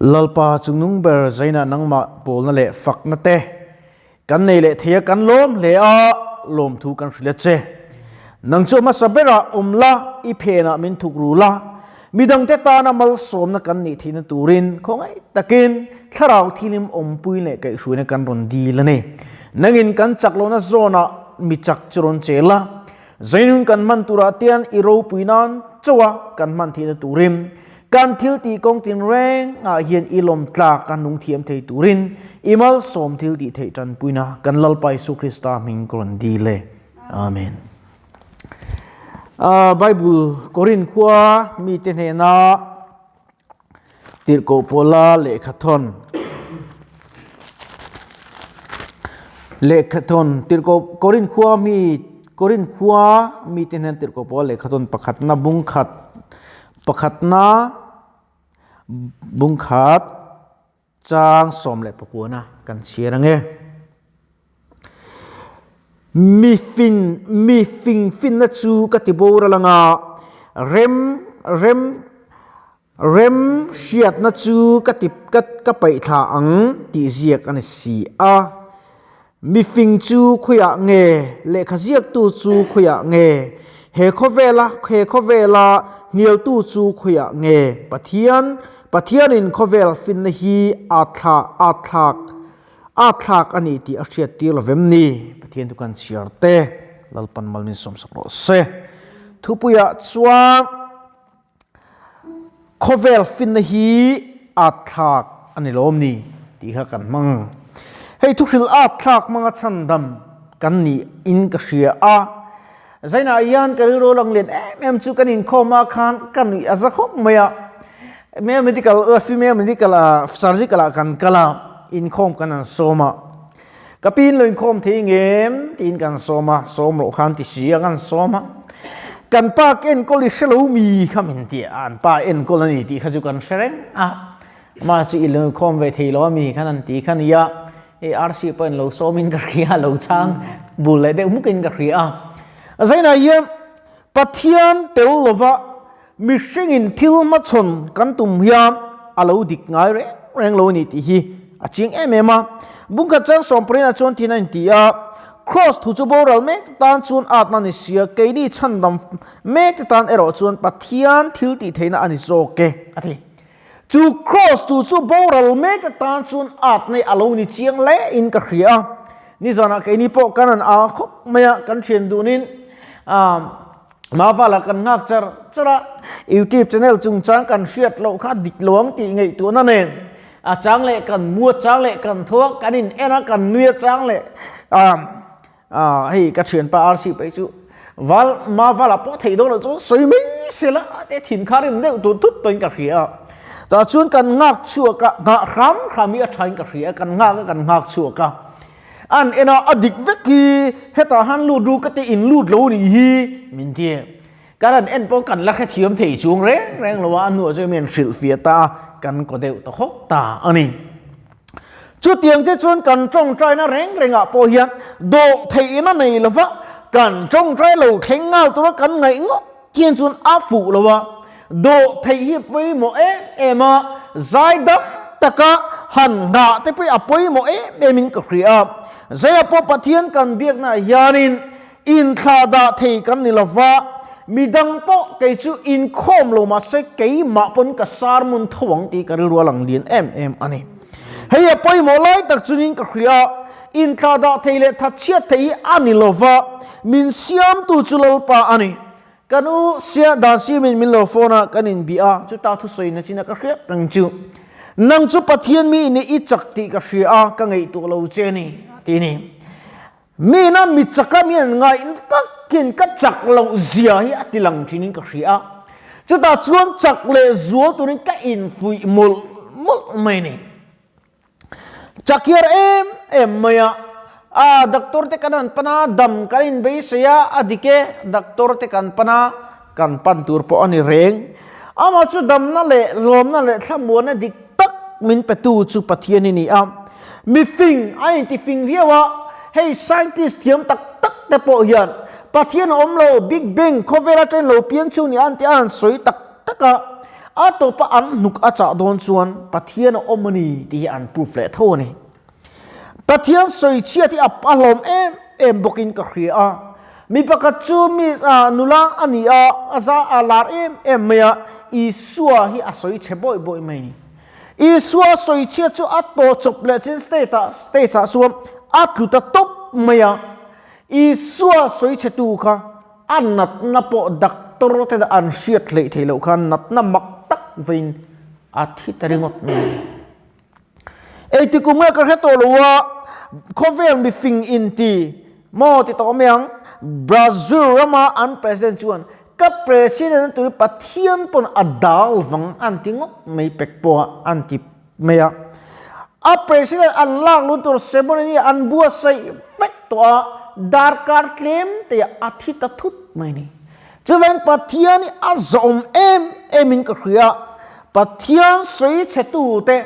Lalpa chungnung ber zainah nangmah pawlna leh fakna te kan nei leh thei a, kan lawm hle a, lawmthu kan hrilh a che. Nang chu hmasa berah awm la, i phenah min thuk ru la, midangte tana malsawmna kan nih theihna turin khawngaih takin thlarau thilim awmpui leh kaihhruaina kan rawn dil a ni. Nangin kan chak lohna zawnah mi chak chu rawn che la, Zainun kan hman turah tian i ropui nan chauh a kan hman theihna turin kan thil tih kawng tinreng ah hian i lawm tlak a nung thiam thei turin i malsawm thil tih theih tanpuina kan Lalpa Isu Krista hming ka rawn dil e. Amen. Bible Korin khua mite hnena Tirhkoh Paula lehkhathawn Lehkhathawn Tirhkoh Korin khua mi Korin khua mite hian Tirhkoh Paula lehkhathawn pakhatna bung khat pakhatna bung khat chang 19 kan chhiar ang e. Mi fin mi fing finna chu ka ti boral anga rem rem rem hriatna chu ka ti ka ka paih thla ang tih ziak a ni si a. Mi fing chu khawiah nge lehkha ziaktu chu khawiah nge he khawvela he khawvela hnialtu chu khawiah nge Pathian Pathianin khawvel finna hi a thla a thlak A thlak a ni tih a hriat tir lo vem ni? Pathian chu kan chhiar te, Lalpan mal min sawmsak rawh se. Thupuiah chuan khawvel finna hi a thlak a ni lawm ni tih kha kan hmang. Hei thuhril a thlak hmanga chhandam kan nih in ka hria a. Zainah hian ka rilru lang lian em em chu kan inkhawm ah khan ka nuih a za khawp mai a. Me medical female medical ah surgical ah kan kal a, inkhawm kan han sawm a. Ka pin lo inkhawm thei ngem tiin kan sawm a, sawm loh khan ti si a kan sawm a. Kan pa ka enkawl i hre lo mi kha min ti a, an pa enkawl a ni tih kha chu kan hre reng a. Amah chu i lo inkhawm ve thei lo a mi khan an ti kha nia. Hei RC pawhin lo sawmin ka hria, lo chhang bul leh deuh hmukin ka hria. Zainah hian Pathian tel lova mihringin thil hmachhawn kan tum hian a lo dik ngai reng reng lo a ni tih hi a chiang em em a. Bungkhat chang sawmpariatah chuan tin a inti a, Kraws thu chu boral mek te tan chuan atna ni sia, keini chhandam mek te tan erawh chuan Pathian thil tih theihna a ni zawk e, a ti. Chu Kraws tu chu boral mek atan chuan at nei a lo ni chiang hle in ka hria a. Nizanah keini pawh kan han a khawp mai a, kan thian dunin Mavala kan nghak char char a, YouTube channel chungchang kan hriat loh kha dik lo ang tih ngaihtuahna nen a chang leh kan mu a chang leh kan tho a, kan in en a, kan nui a chang leh hei ka thianpa RC phei chu val ma vala pawh theih dawn loh chuan sawi mai se la te thin kha rim deuh tur thut tawhin ka hria a tah chuan kan nghak chhuak a nghah hram hram hi a thain ka hria a kan nghak a kan nghak chhuak a an en a a dik vek hi hetah han lut ru ka te in lut lo nih hi min ti kan han en pawh kan la hrethiam thei chung reng reng lo a a hnuah chuan min hrilhfiah ta a kan kaw deuh ta khawp ta a ni. Chutiang te chuan kan tawngtaina reng rengah pawh hian dawh theihna nei lova kan tawngtai lo thleng nghal tura kan ngaih ngawt hian chuan a fuh lo a, dawh theih hi pawimawh em em a, zaidam taka han nghah te pawh hi a pawimawh em em in ka hria a. Zaia pawh Pathian kan biaknaah hianin inthlahdah thei kan ni lova, midang pawh kei chu inkhawm lo mahse keimah pawn ka sermon tho ang tih ka rilru a lang lian em em a ni. Hei a pawimawh lai tak chunin ka hria a, inthlahdah thei leh thatchhiat thei hi a ni lova, min siamtu chu Lalpa a ni. Ka nu sia dan siamin min lo phone a, kan inbih a, chuta thusawi na chin a ka hriat reng chu. Nang chu Pathian mi i ni i chak tih ka hria a, ka ngaihtuah lo che a ni, a ti a ni. Mina mi chaka mi an ngaih takin ka chak loh zia hi a ti lang thinin ka hria a. Chutah chuan chak leh zual turin ka infuih mawlh mawlh mai a ni. Chakhiar em em mai a, a doctor te kan han pan a, dam kan inbeisei a, a dik e, doctor te kan pan a, kan pan tur pawh a ni reng. Amah chu damna leh lawmna leh thlamuanna dik tak min petu chu Pathian i ni a. Mi fing a inti fing viau a, hei scientist thiam tak tak te pawh hian Pathian a awm lo, Big Bang khawvel atangin lo piang chhung ni an ti a han sawi tak tak a. A tawpa an hnuk a chah dawn chuan Pathian a awm a ni tih hi an proof leh tho a ni. Pathian sawichhiat hi a hlawm em em bawkin ka hria a. Mi pakhat chu mi nula a ni a, a za a lar em em mai a, Isua hi a sawi chhe bawih bawih mai a ni. Isua sawichhiat chu a tawh chawp leh chin state ah stage ah chuan a tlu ta tawp mai a. Isua sawichhetu kha a natna pawh doctor te an hriat hleih theih loh khan natna mak tak veiin a thi ta ringawt mai a ni. Engti kum nge ka hre tawh lo a, khawvel mifing inti maw ti tawh mai ang, Brazil rama an president chuan ka president a tur hi Pathian pawn a dal vang an ti ngawt mai pek pawh a an ti mai a. A president an lak lut tur ceremony an buatsaih vek tawh a, darkar tlem te ah a thi ta thut mai a ni. Chuvangin Pathian hi a zawm em em in ka hria. Pathian sawi chhe tute,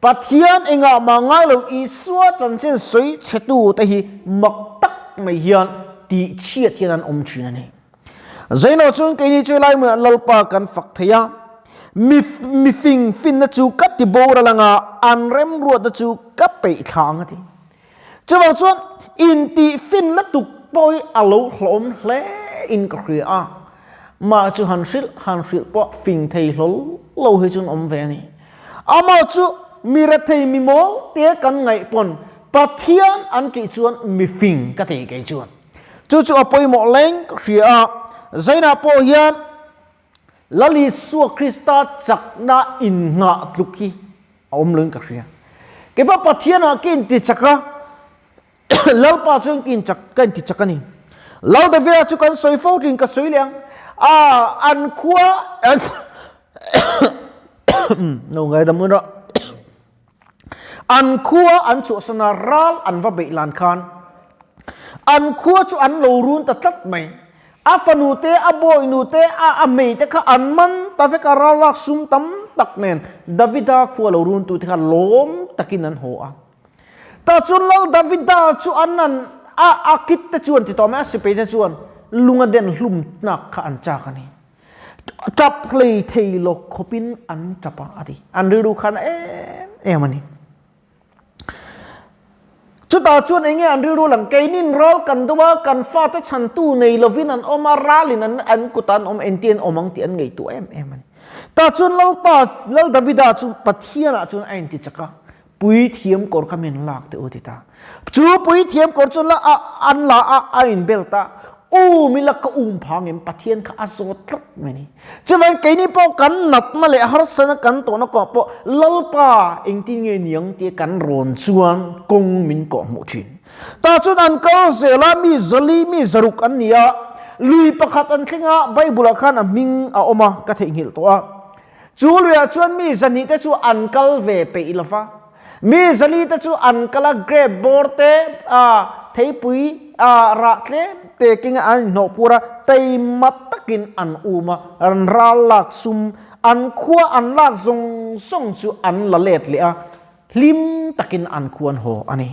Pathian engah mah ngai lo Isua chanchin sawi chhe tute hi mak tak mai hian tih chhiat hian an awm thin a ni. Zaino chuan keini chu helai hmunah Lalpa kan fak thei a, mi mifing finna chu ka ti boral anga an remruatna chu ka peih thla ang a ti. Chuvang chuan intih fin lutuk pawh hi a lo hlawm hle in ka hria a, mah chu han hrilh han hrilh pawh fing thei hlawl lo hi chuan awm ve a ni. Amah chu mi rethei mi mawl te kan ngaih pawn Pathian an tih chuan mi fing ka ti kei chuan. Chu chu a pawimawh leng ka hria a, Zainah pawh hian Lal Isua Krista chakna innghah tluk hi a awm loin ka hria. Keipawh Pathianah ka inti chak a, Lalpa chuan ka inchak ka inti chak a ni. Lal Davida chu kan sawi fo thin ka sawi leh ang. A an khua an no ngaidam un rawh. An khua an chhuahsan a, ral an va beih lan khan an khua chu an lo run ta tlat mai. A fanu te, a bawihnu te, a a hmei te kha an man ta vek a, ral lak sum tam tak nen Davida khua lo run tu te kha lawm takin an haw a. Tah chuan Lal Davida chu an an a a kit te chuan ti tawh mai a sipai te chuan lung a den hlum nak kha an chak a ni. Tap hlei thei lo khawpin an tap a a ti. An rilru khan em em a ni. Chutah chuan enge an rilru lang? Keinin ral kan do a, kan fate chhantu nei lovin an awm a, ralin an an kutah an awm, engtin an awm ang tih an ngaihtuah em em a ni. Tah chuan Lalpa, Lal Davida chu Pathianah chuan a intichak a, Puithiam kawr kha min lak teh u ti ta. Chu puithiam kawr chu la a an la a a in bel ta. Um ila ka um phang em Pathian kha a zawt tlat mai ni. Chuvang keini pawh kan natna leh harsana kan tawhna kawngah pawh Lalpa engtin nge niang tia kan rawn chuan kawng min kawh hmuh thin. Tah chuan an kal zel a, mi zali mi zaruk an ni a, lui pakhat an thleng a, Bible ah khan a hming a awm a, ka theihnghilh tawh a. Chu luiah chuan mi zahnih te chu an kal ve peih lo va, mi zali te chu an kal a, grape bawr te, theipui rah tlem te kenga an inhnawh pur a, taima takin an um a, an ral lak sum, an khua an lak zawng zawng chu an la let leh a, hlim takin an khua an haw a ni.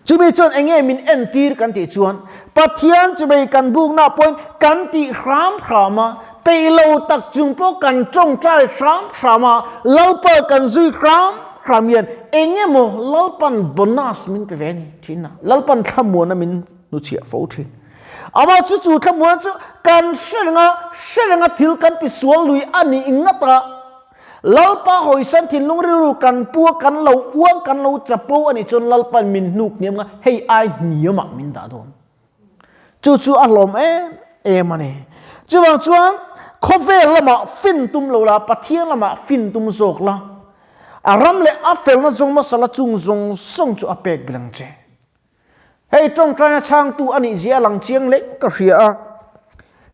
Chumi chuan enge min entir kan tih chuan Pathian chumei kan bukna pawhin kan tih hram hram a, peih lo tak chung pawh kan tawngtai hram hram a, Lalpa kan zui hram hram hian engemaw Lalpan bonus min pe ve a ni thin a, Lalpan thlamuana min hnuchhiah fo thin. Amah chu chu thlamuana chu kan hre reng a, hre reng a thil kan tisual lui a nih ngat a, Lalpa hawisan thinlung rilru kan pu a, kan lo uang, kan lo chapo a nih chuan Lalpa'n min hnuk hniam nga hei ai hniamah min dah dawn. Chu chu a hlawm em em a ni. Chuvang chuan khawvel lamah fin tum lo la, Pathian lamah fin tum zawk la, a ram leh a felna zawng hmasa la chung zawng zawng chu a pek bil ang che. Hei tawngtaina chhangtu a nih zia a lang chiang leng ka hria a,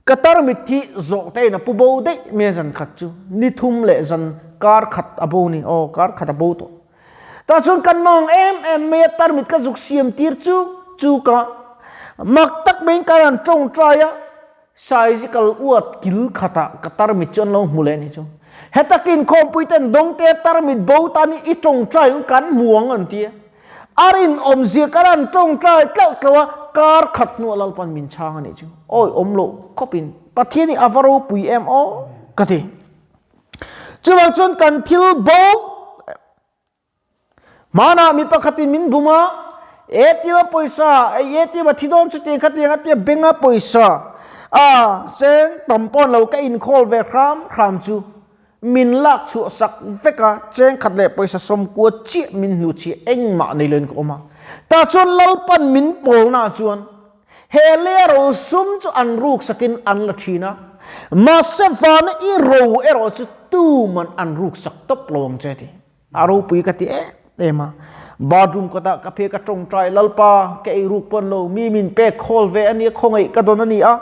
ka tarmit hi zawh te in a pu bo daih mai a zan khat chu ni thum leh zan kar khat a bo ni aw kar khat a bo tawh. Tah chuan ka nawng em em mai a tarmit ka zuk siam tir chu chu ka mak tak maiin ka rawn tawngtai a, Surgical uat kil khatah ka tarmit chu an lo hmu leh a nih chu. Hetakin khawmpui ten dawngte tarmit bo tan hi i tawngtai ang kan hmu ang an ti a. A rinawmzia kan han tawngtai tlauh tlauh a, kar khat hnuah Lalpan min chhang a nih chu. Awi awm loh khawpin Pathian hi a va ropui em aw ka ti. Chuvang chuan kan thil bo Hmanah mi pakhatin min bum a, ATM a pawisa, ATM a thi dawn chutiang khatiang a tia bank a pawisa a seng tam pawn lo ka inkhawl ve hram hram chu min lak chhuah sak vek a, cheng khat leh pawisa sawmkua chiah min hnu chhiah engmah nei loin ka awm a. Tah chuan Lalpan min pawlnaah chuan he lei a ro sum chu an ruk sakin an la thin a, mahse vana i ro erawh chu tuman an ruk sak tawp lo ang che ti. A ropui ka ti em em a. Bathroom kawtah ka phei ka tawngtai Lalpa ka ei ruk pawn lo mi min pek khawl ve a nia khawngaih ka dawn a ni a.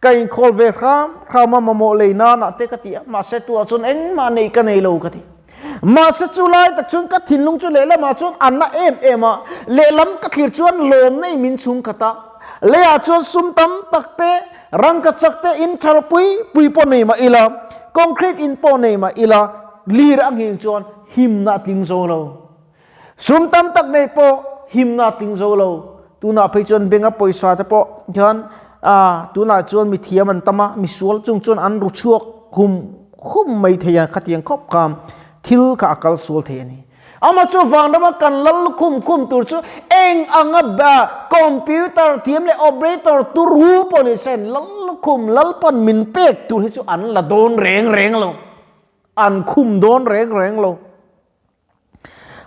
Ka inkhawl ve hram hram a mamawh lei nanah te ka ti a mahse tuah chuan engmah neih ka nei lo ka ti. Mahse chu lai tak chuan ka thinlung chu lehlamah chuan a na em em a, lehlam ka thlir chuan lawmna in min chhung khat a. Leiah chuan sum tam tak te, rangkachak te in thar pui pui pawh nei mah ila, concrete in pawh nei mah ila, Lir a nghing chuan himna a tling zo lo. Sum tam tak nei pawh himna a tling zo lo. Tunah phei chuan bank a pawisa te pawh hian tunah chuan mi thiam an tam a, mi sual chung chuan an ru chhuak hum hum mai thei a, khatiang khawp kha thil kha a kal sual thei a ni. Amah chu vanrama kan lal lukhum khum tur chu eng anga computer thiam leh operator turu pawh ni se lal lukhum lalpan min pek tur hi chu an la dawn reng reng lo. An khum dawn reng reng lo.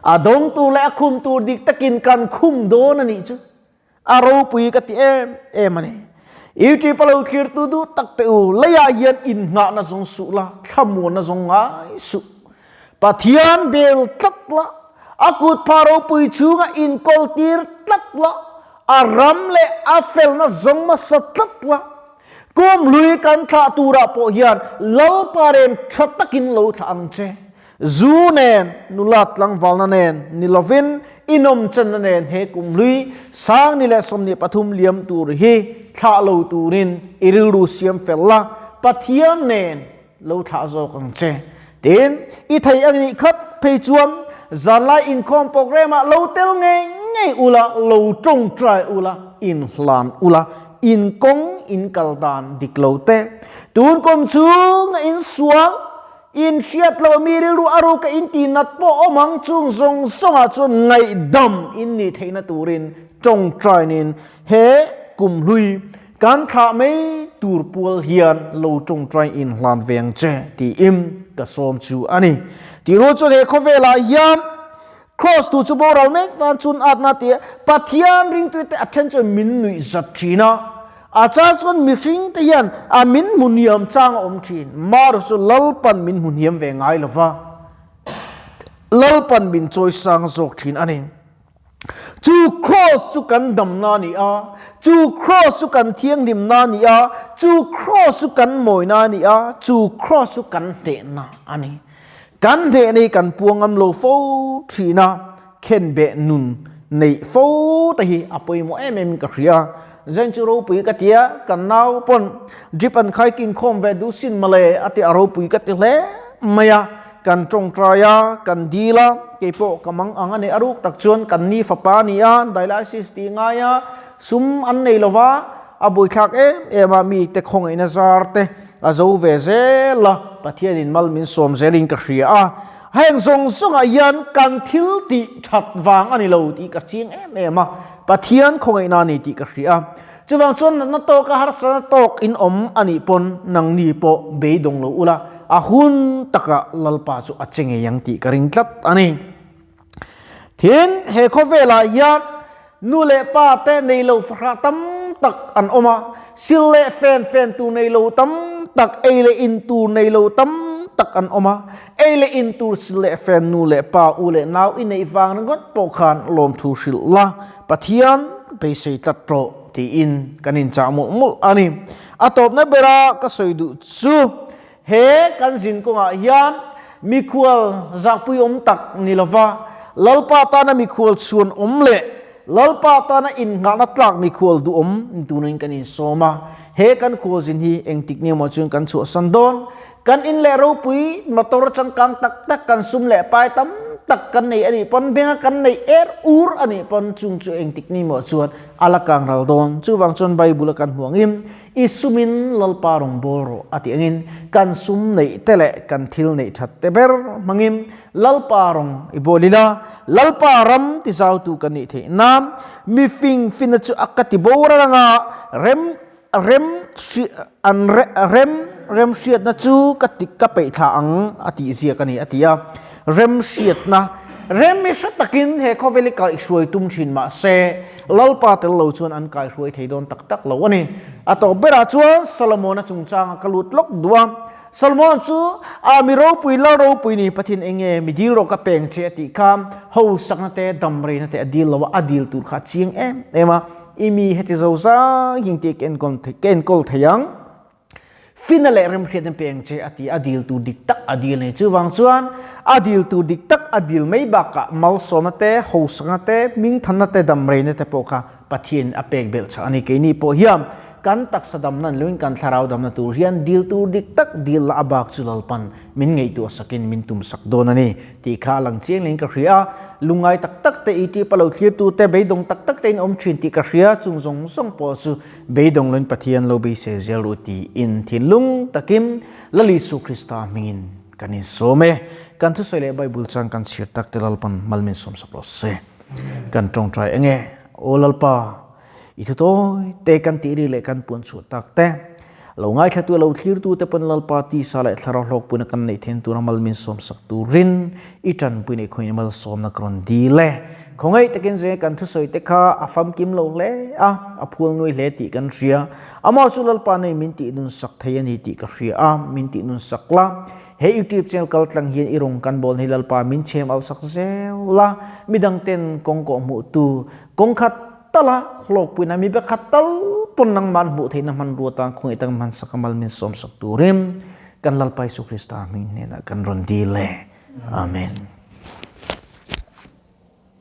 A dawng tur leh a khum tur dik takin kan khum dawn a nih chu. A ropui ka ti em em a ni. YouTube a lo thlirtu duh tak teh u, leiah hian innghahna zawng suh la, thlamuanna zawng ngai suh. Pathian bel tlat la, a kut pha ropui chhunga inkawl tir tlat la, a ram leh a felna zawng hmasa tlat la, Kum hlui kan thlah turah pawh hian Lalpa ren tha takin lo thlah ang che. Zu nen, nula tlangvalna nen ni lovin inawmchanna nen he kum hlui Sangni leh 23 liam tur hi thlah lo turin i rilru siam fel la, Pathian nen lo thlah zawk ang che. Tin, i thei ang nih khat phei chuan zanlai inkhawm programme ah lo tel ngei ngei ula, lo tawngtai ula, inhlan ula, in kawng in kal dan dik lo te, tun kum chhunga in sual, in hriat loh mi rilru a ruka in tih nat pawh awm ang chung zawng zawngah chuan ngaihdam in nih theihna turin tawngtainin he kum hlui Kan thlah mai tur pual hian lo tawngtai inhlan ve ang che tiin ka sawm chu a ni. Tih rual chuan he khawvelah hian Kraws tu chu boral mek tan chun atna tia Pathian ringtuite a then chuan min nuih zat thin a, a chang chuan mihring te hian a min hmu hniam chang a awm thin. Maru chu Lalpan min hmu hniam ve ngai lova, Lalpan min chawisang zawk thin a ni. Chu kraws chu kan damna a ni a, chu kraws chu kan thianghlimna a ni a, chu kraws chu kan mawina a ni a, chu kraws chu kan hnehna a ni. Kan hnehna hi kan puang ngam lo fo thin a, khenbeh nun neih fo te hi a pawimawh em em in ka hria. Zen chu ropui ka ti a, kan nau pawn drip an khai kinkhawm ve duh sin mawle a ti a ropui ka ti hle mai a. Kan tawngtai a, kan dil a, kei pawh ka mang ang a nei a ruk tak chuan kan ni fapa a ni a, dialysis tih ngai a, sum an nei lo va, a buaithlak em em a, mite khawngaihna zar te a zo ve zel a, Pathianin mal min sawm zelin ka hria a, heng zawng zawngah hian kan thil tih that vang a ni lo tih ka chiang em em a, Pathian khawngaihna a ni tih ka hria a. Chuvang chuan natna tawka harsatna tawk in awm a nih pawn nangni pawh beidawng lo ula, a hun takah Lalpa chu a che ngei ang tih ka ring tlat a ni. Tin, he khawvelah hian nu leh pa te nei lo fahrah tam tak an awm a, sil leh fen fen tur nei lo tam tak, ei leh in tur nei lo tam tak an awm a, ei leh in tur sil leh fen nu leh pa, u leh nau i neih vang ringawt pawh khan lawmthu hrilh la, Pathian beisei tlat rawh tiin kan inchah mawlh mawlh a ni. A tawpna bera ka sawi duh chu he kan zin kawngah hian mikhual zahpui awm tak ni lova Lalpa tana mikhual chhuan awm leh Lalpa tana innghahna tlak mikhual duhawm ni turin kan insawm a. He kan khualzin hi engtik ni emaw chuan kan chhuahsan dawn. Kan in leh ropui motor changkang tak tak kan sum leh pai tam. tak kan nei a nih pawn, benga kan neih er ur a nih pawn chung chu engtik ni maw chuan a la kang ral dawn. Chuvang chuan Bible a kan hmu angin i sumin Lalpa rawn bawl rawh a tih angin kan sum neih te leh kan thil neih that te ber hmangin Lalpa rawn i bawl ila, Lalpa ram ti zautu kan nih theih nan mi fing fina chu a ka ti boral anga rem Rem an rem rem hriatna chu ka ti ka peih thla ang a tih ziak a ni a ti a. Rem hriatna rem i hre takin he khawvel i kaihhruai tum thin mah se Lalpa tel lo chuan an kaihhruai thei dawn tak tak lo a ni. A tawp berah chuan Solomona chungchanga ka lut lawk duh a. Solomon chu a mi ropui lal ropui ni Pathian eng nge mi dil rawh ka peng che a tih kha hausakna te damreina te a dil lo a, a dil tur kha a chiang em em a. I mi heti zo zang hing tih ka enkawl ka enkawl thei ang. Fina leh remhriatna peng che a ti a dil tur dik tak a dil nei. Chuvang chuan a dil tur dik tak a dil mai bakah malsawmna te, hausakna te, hmingthanna te, damreina te pawh kha Pathian a pek belh chak a ni. Keini pawh hian kan taksa damna ni loin kan thlarau damna tur hian dil tur dik tak dil la a bak chu Lalpan min ngaihtuah sakin min tum sak dawn a ni tih kha a lang chiang leh in ka hria a. Lungngai tak tak te YouTube a lo thlirtu te beidawng tak tak te in awm thin tih ka hria, chung zawng zawng pawh chu beidawng loin Pathian lo beisei zel ru tiin thinlung takin Lal Isu Krista hmingin kan insawm e. Kan thusawi leh Bible chuan kan chhir tak te Lalpan mal min sawmsak rawh se. Kan tawngtai enge Aw Lalpa I thu tawi te kan tih ri leh kan puan chhuah tak te, lo ngaithlatu lo thlirtu te pawn Lalpa tisa leh thlarau hlawkpuina kan neih theihna tura mal min sawmsak turin i tanpui neih khawiin malsawmna ka rawn dil e. Khawngaih takin zeng kan thusawi te kha a famkim lo hle a, a phual nuai hle tih kan hria. Amah chu Lalpa nei min tih nun sak thei a ni tih ka hria a, min tih nun sak la. He YouTube channel kal tlang hian i rawn kan bawl hi Lalpa min chhem al sak zel la, midang ten kawng kawh hmuh tu kawng khat tala hlawkpuina mi pakhat tal pawn nangman hmuh theihna hmanrua tan khawngaih tak hmansak a mal min sawmsak turin kan Lalpa Isu Krista hming hnenah kan rawn dil e. Amen.